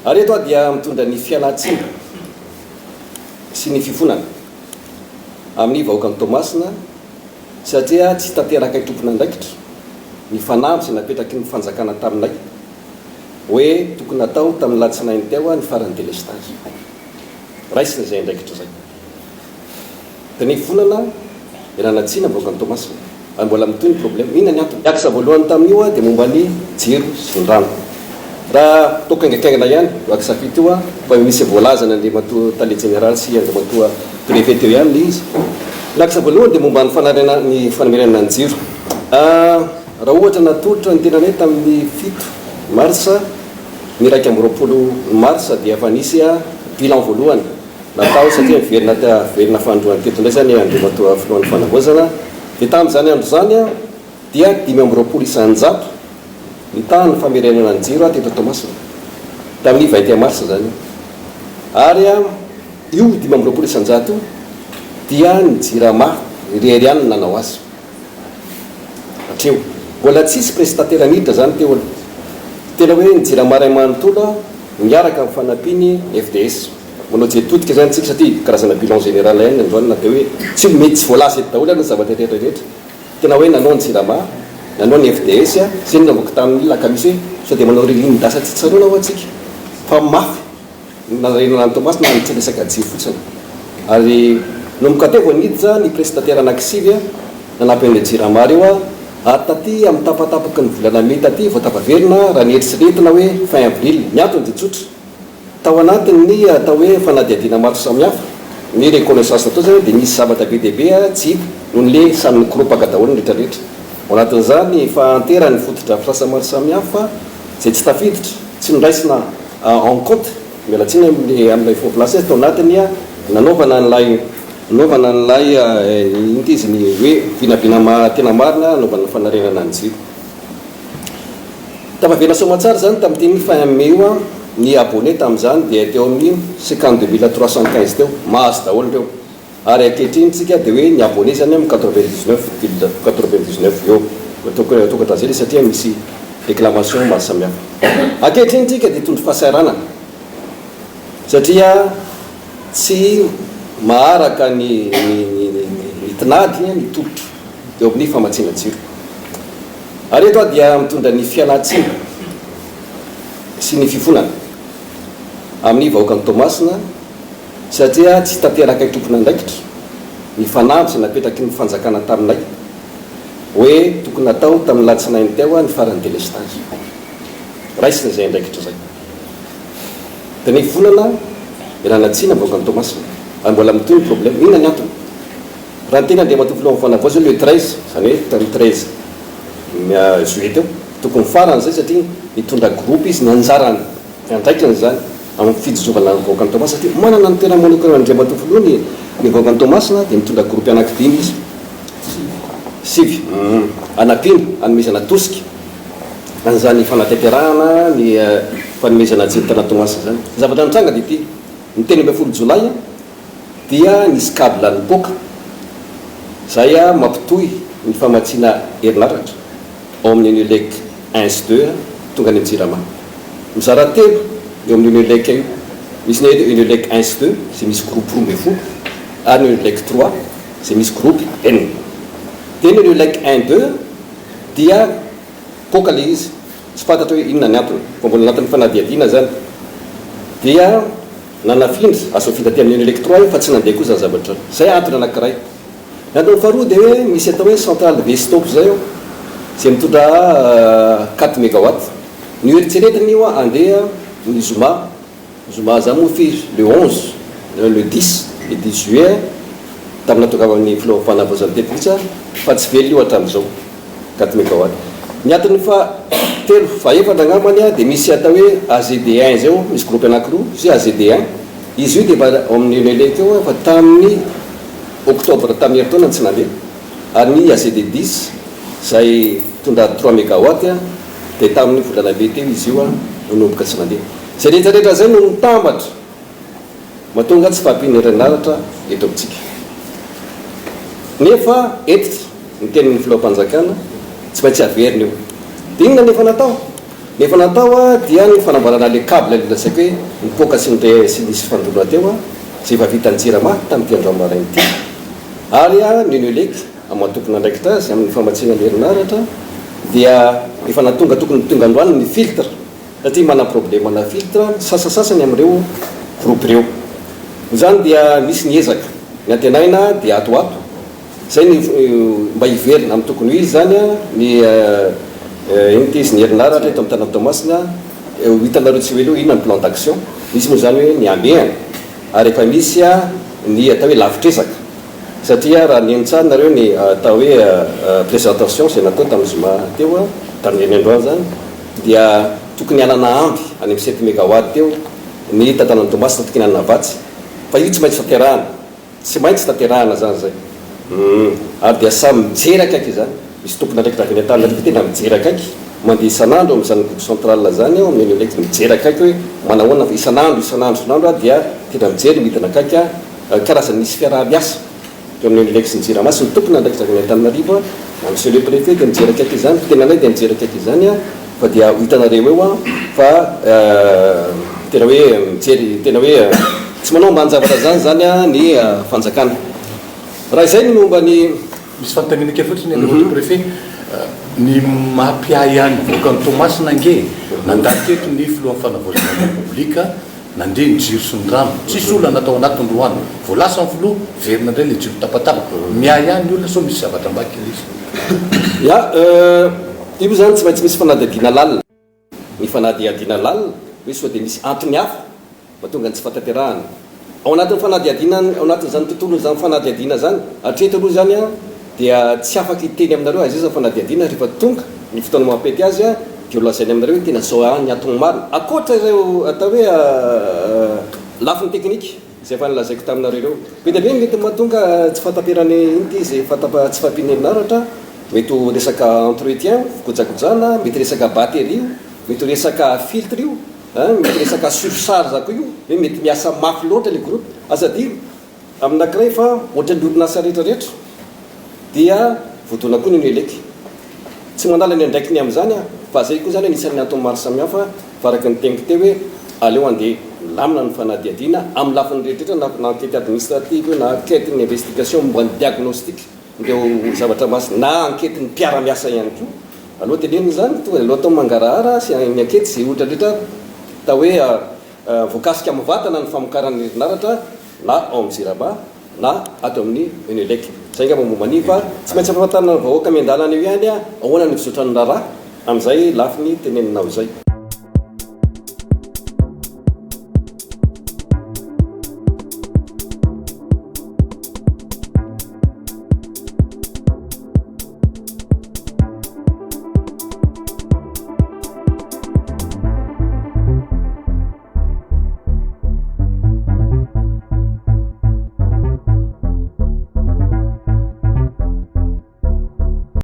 Ary eto aho dia mitondra ny fialan-tsiny sy ny fifonana amin'ny vahoakan'i Toamasina satria tsy tanterakay tompon'andraikitra ny fanamby izay napetraky ny fanjakana taminay hoe tokony natao tamin'ny latsinainy teo ny faran'ny délestage. Raisina izay andraikitra izay. Dia ny volana ialana tsiny avoakan'i Toamasina ary mbola mitohy ny problème. Inona ny antony? Ny axe voalohany tamin'io dia momba ny jiro sy ny rano. Raha ataoko haingankaingana ihany io axe fito io fa misy voalazan' Andriamatoa Tale Jeneraly sy Andriamatoa Préfet teo ihany ilay izy. Ny axe voalohany dia momba ny fanarena ny fanomerana ny jiro. Raha ohatra natolotra ny tenanay tamin'ny 7 marsa, ny 21 marsa dia efa nisy bilan voalohany. Natao satria niverina verina fanindroany teto indray izany Andriamatoa Filohan'ny Fanavaozana dia tamin'izany andro izany dia 25% ny tahan'ny famerenana ny jiro teto Toamasina tamin'ny 21 mars izany io ary io 25% io dia ny Jirama irery ihany no nanao azy hatreo. Mbola tsisy prestataire niditra izany teo aloha. Tena hoe ny Jirama iray manontolo miaraka amin'ny fanampiany ny FDS. Manao jery todika izany tsika satria karazana bilan général ihany ny androany na dia hoe tsy mety tsy voalaza eto daholo ary ny zavatra rehetra rehetra. Tena hoe nanao ny Jirama, nanao ny FDS, izay no navoaka tamin'ny lakamisy hoe sao dia manao ririn'ny dasa tsy tsaroana ho'a tsika fa mafy ny narenana an'i Toamasina na ny tsy resaka jiro fotsiny. Ary nanomboka teo vao niditra ny prestataire anankisivy nanampy an'ilay Jirama ireo ary taty amin'ny tapatapaky ny volana mey taty vao tafaverina raha nieritreretina hoe fin avril. Ny antony dia tsotra. Tao anatin'ny atao hoe fanadihadiana maro samihafa, ny reconnaissance natao izany dia nisy zavatra be dia be tsy hita noho ny le samy nikoropaka daholo ny rehetra rehetra. Ao anatin'izany ny fahanteran'ny fotodrafitrasa maro samihafa izay tsy tafiditra, tsy noraisina en compte, miala tsiny amin'ilay faux place, tao anatin'ny nanaovana an'ilay nanaovana an'ilay inona ity izy ny hoe vinavina tena marina hanaovana fanarenana ny jiro. Tafaverina soamatsara izany tamin'ity fin mai io an, ny abonné tamin'izany dia teo amin'ny 52 315 teo, mahazo daholo ireo. Ary ankehitriny tsika dia hoe ny abonné izany amin'ny 99 virgule 99 eo. Tokony atao ohatran'izay ilay satria misy réclamation maro samihafa. Ankehitriny tsika dia tondro fahasahiranana satria tsy maharaka ny ny tinady ny tolotra eo amin'ny famatsiana jiro. Ary eto aho dia mitondra ny fialan-tsiny sy ny fifonana amin'ny vahoakan'i Toamasina satria tsy tanterakay tompon'andraikitra ny fanamby izay napetraky ny fanjakana taminay hoe tokony hatao tamin'ny latsinainy teo ny faran'ny délestage. Raisina izay andraikitra izay. Dia ny fifonana ialana tsiny amin'ny vahoakan'i Toamasina ary mbola mitohy ny problème. Inona ny antony? Raha niteny Andriamatoa Filohan'ny Fanavaozana le 13, izany hoe tamin'ny 13 juillet teo, tokony farany izay satria nitondra groupe izy, ny anjarany, ny andraikiny izany amin'ny fijozovana ny vahoakan'i Toamasina satria manana ny toerany manokana Andriamatoa Filoha ny ny vahoakan'i Toamasina dia nitondra groupe anankidimy izy, sivy, hanampiana, hanomezana tosika an'izany fanatanterahana ny fanomezana jiro tana Toamasina izany. Ny zavatra nitranga dia ity, ny 13 jolay, dia nisy cable nipoaka izay mampitohy ny famatsiana herinaratra ao amin'ny Unilec un sy deux tonga any amin'ny Jirama. Mizara telo eo amin'ny Unilec io, misy ny Unilec un sy deux izay misy groupe 12 ary ny Unilec trois izay misy groupe enina. Dia ny Unilec un deux dia poaka ilay izy, tsy fantatra hoe inona ny antony fa mbola anatin'ny fanadihadiana izany. Dia Nanafindra, azo afindra aty amin'ny Electro io fa tsy nandeha koa izany zavatra izany. Izay antony anankiray. Ny antony faharoa dia hoe misy atao hoe centrale V-stop izay ao, izay mitondra quatre megawatt. Noeritreretina io handeha ny zoma, zoma izany moa firy? Le 11, le 10, le 10 juillet, tamin'ny nahatongavan'ny filohan'ny fanavaozana teto mihitsy fa tsy velona io hatramin'izao. 4 megawatt. Ny antony faha telo, faha efatra angambany dia misy atao hoe AGD un izay ao, misy groupe anakiroa, misy hoe AGD un, izy io dia efa ao amin'ny Unelec eo efa tamin'ny octobre tamin'ny herintaona no tsy nandeha, ary ny AGD dix izay mitondra trois megawatt dia tamin'ny volana mey teo izy io no nanomboka tsy nandeha. Izay rehetra rehetra izay no mitambatra. Mahatonga tsy fahampian'ny herinaratra eto amintsika. Nefa hentitra ny tenin'ny filoham-panjakana, tsy maintsy averina io. Dia inona no efa natao? Ny efa natao dia ny fanamboarana ilay cable ilay lazaiko hoe nipoaka sy nire sy nisy fandroana teo izay efa vitan'ny Jirama tamin'ity androany maraina ity. Ary ny Unelec amin'ny maha tompon'andraikitra azy amin'ny famatsiana ny herinaratra dia efa natonga tokony ho tonga androany ny filtre satria manana problème-na filtre ny sasasasany amin'ireo groupe ireo. Noho izany dia misy ny ezaka, ny antenaina dia ato ho ato Zay ny mba hiverina amin'ny tokony ho izy zany ny inona ity izy ny herinaratra eto amin'ny tanàna Toamasina, ho hitanareo tsy ho ela eo inona ny plan d'action, misy moa zany hoe ny hamehana ary efa misy ny atao hoe lavitr'ezaka satria raha niheno tsara nareo ny atao hoe présentation izay natao tamin'ny zoma teo tamin'ny androany zany dia tokony hanana amby any amin'ny sept megawatt teo ny tanànan'i Toamasina tokony hanana vatsy fa io tsy maintsy tanterahana. Tsy maintsy tanterahana zany zay. Humm. Ary dia samy mijery akaiky izany. Misy tompon'andraikitra avy any Antananarivo tena mijery akaiky, mandeha isan'andro amin'izany groupe central zany aho, amin'ny Enelec, mijery akaiky hoe manahoana fa isan'andro, isan'andro, isan'andro aho dia tena mijery, midina akaiky aho, karazany nisy fiaraha-miasa teo amin'ny Enelec sy ny Jirama sy ny tompon'andraikitra avy any Antananarivo na Monsieur le Préfet dia mijery akaiky izany, ny tenanay dia mijery akaiky izany fa dia ho hitanareo eo an fa tena hoe mijery tena hoe tsy manao ambanin-javatra izany izany ny fanjakana. Raha izay ny momba ny. Misy fanontaniana kely fotsiny Andriamatoa Préfet, ny mampiahiahy ny vahoakan'i Toamasina ange e, nandalo teto ny filohan'ny fanavaozana ny Repoblika, nandeha ny jiro sy ny rano, tsisy olana tao anatin'ny roa andro, vao lasa ny filoha, miverina indray ilay jiro tapatapaka, miahiahy ny olona sao misy zavatra ambadika ilay izy. Ya, io moa izany tsy maintsy misy fanadihadiana lalina. Ny fanadihadiana lalina hoe sao dia misy antony hafa mahatonga ny tsy fahatanterahana. Ao anatin'ny fanadihadiana, ao anatin'izany tontolon'izany fanadihadiana izany, hatreto aloha izany dia tsy afaka hiteny aminareo aiza aiza ny fanadihadiana, rehefa tonga ny fotoana mampety azy dia ho lazainy aminareo hoe tena izao ny antony marina. Ankoatra ireo atao hoe lafiny teknika izay efa nolazaiko taminareo ireo. Be dia be ny mety mahatonga tsy fahataperan'ny inona ity izay tsy fahampian'ny herinaratra, mety ho resaka entretien, fikojakojana, mety resaka batterie io, mety ho resaka filtre io. An, mety resaka surcharge koa io, hoe mety miasa mafy loatra ilay groupe. Aza adino amin'ny anankiray fa ohatran'ny orinasa rehetra rehetra dia voadona koa ny Unelec. Tsy manala ny andraikiny amin'izany aho, fa izay koa izany anisan'ny antony maro samihafa fa araka ny teniko teo hoe aleo handeha milamina ny fanadihadiana amin'ny lafiny rehetra rehetra na enquete administrative io na enquete ny investigation momba ny diagnostic. Ireo zavatra masina na anketin'ny mpiara-miasa ihany koa. Aleo tenenina izany, tonga dia aleo atao mangarahara sy ny ankety izay ohatra rehetra atao hoe voakasika mivantana ny famokarana ny herinaratra na ao amin'ny Jirama na ato amin'ny Unelec. Izay angamba momba an'iny fa tsy maintsy ampahafantarina ny vahoaka miandalana eo ihany ahoana ny fizotran'ny raharaha amin'izay lafiny teneninao izay.